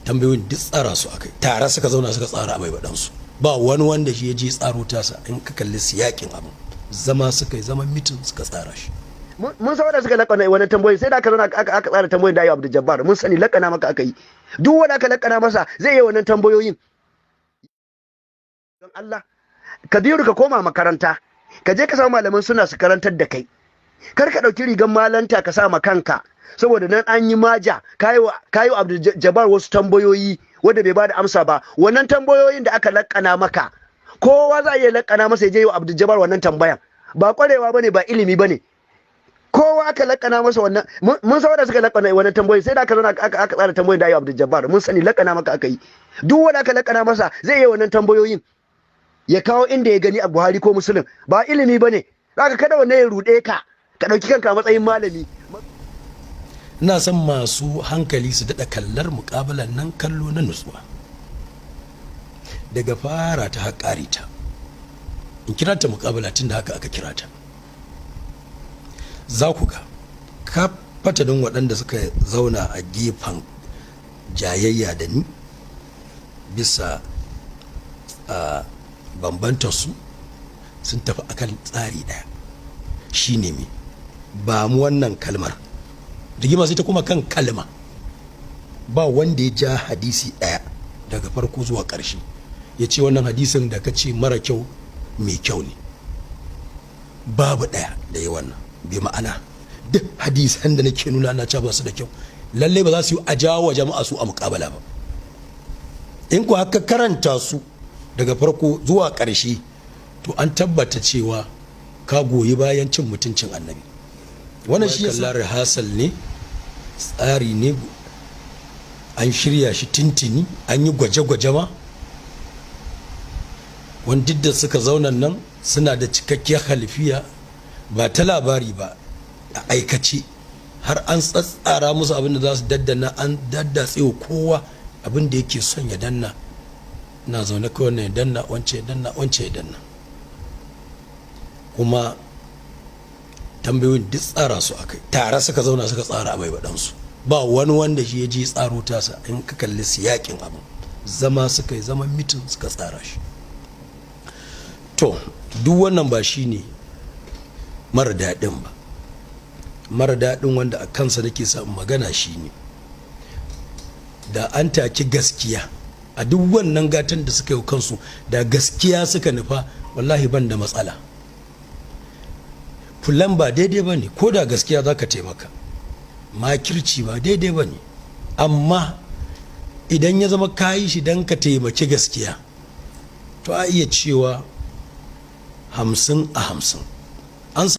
Tambayoyin duk tsara su akai, tare suka zauna suka tsara abai baɗansu. Ba wani wanda shi ya je tsaro tasa. In ka kalli siyakin abu, zama suka yi, zaman meeting suka tsara shi. Mun san wanda suka lakana wannan tambayoyi. Sai da aka zauna aka tsara tambayoyin da ayi Abdul Jabbar. Mun sani lakana maka aka yi. Duk wanda aka lakana masa zai yi wannan tambayoyin. Don Allah, Kabiru, ka koma makaranta, ka je ka samu malaman suna su karantar da kai. Kar ka ɗauki rigar malanta ka sa ma kanka, saboda nan an yi maja kayi Abdul Jabbar wasu tambayoyi wanda bai bada amsa ba. Wannan tambayoyin da aka lakana maka, kowa za a iya lakana masa ya je yi wa Abdul Jabbar wannan tambayan. Ba kwarewa bane, ba ilimi bane. Kowa aka lakana masa wannan. Mun san wanda suka lakana wannan tambayoyi. Sai da aka zauna aka tsara tambayoyin da ayi Abdul Jabbar. Mun sani lakana maka aka yi. Duk wanda aka lakana masa zai yi wannan tambayoyin, ya kawo inda ya gani a Buhari ko Muslim. Ba ilimi bane. Zaka kada wannan ya rude ka, ka dauki kanka a matsayin malami. Ina son masu hankali su daɗa kallar muƙabalan nan kallo na nutsuwa, daga fara ta haƙari ta. In kira ta muƙabala tun da haka aka kira ta. Za ku ga ka fatanin waɗanda suka zauna a gefen jayayya da ni bisa a bambantar su, sun tafi akan tsari ɗaya. Shine me ba mu wannan kalmar rigima sai ta kuma kan kalma. Ba wanda ya ja hadisi ɗaya daga farko zuwa ƙarshe ya ce wannan hadisin da ka ce mara kyau, mai kyau ne. Babu ɗaya da ya wannan. Bi ma'ana, duk hadisan da nake nuna na cewa ba su da kyau, lallai ba za su yi a jawo wa jama'a su a muƙabala ba. In ku haka karanta su daga farko zuwa ƙarshe, to an tabbata cewa ka goyi bayan cin mutuncin Annabi. Wannan shi yasa rehearsal ne, tsari ne, an shirya shi tintini, an yi gwaje-gwaje ma. Wani da suka zauna nan suna da cikakkiyar halifiya, ba ta labari ba, a aikace, har an tsatsara musu abin da za su daddana. An daddatse wa kowa abin da yake son ya danna. Na zaune kawai, wannan ya danna, wance ya danna, wance ya danna. Kuma tambayoyin duk tsara su akai, tare suka zauna suka tsara abai baɗansu. Ba wani wanda shi ya je tsaro tasa. In ka kalli siyakin abu, zama suka yi, zaman meeting suka tsara shi. To, duk wannan ba shi ne mara daɗin ba. Mara daɗin wanda a kansa nake samun magana shi ne da an taki gaskiya a duk wannan gatan da suka yi kansu, da gaskiya suka nufa, wallahi ban da matsala. Fulan ba daidai ba ne, ko da gaskiya za ka taimaka, makirci ba daidai ba ne. Amma idan ya zama kayi shi don ka taimaki gaskiya, to a iya cewa 50 a 50 an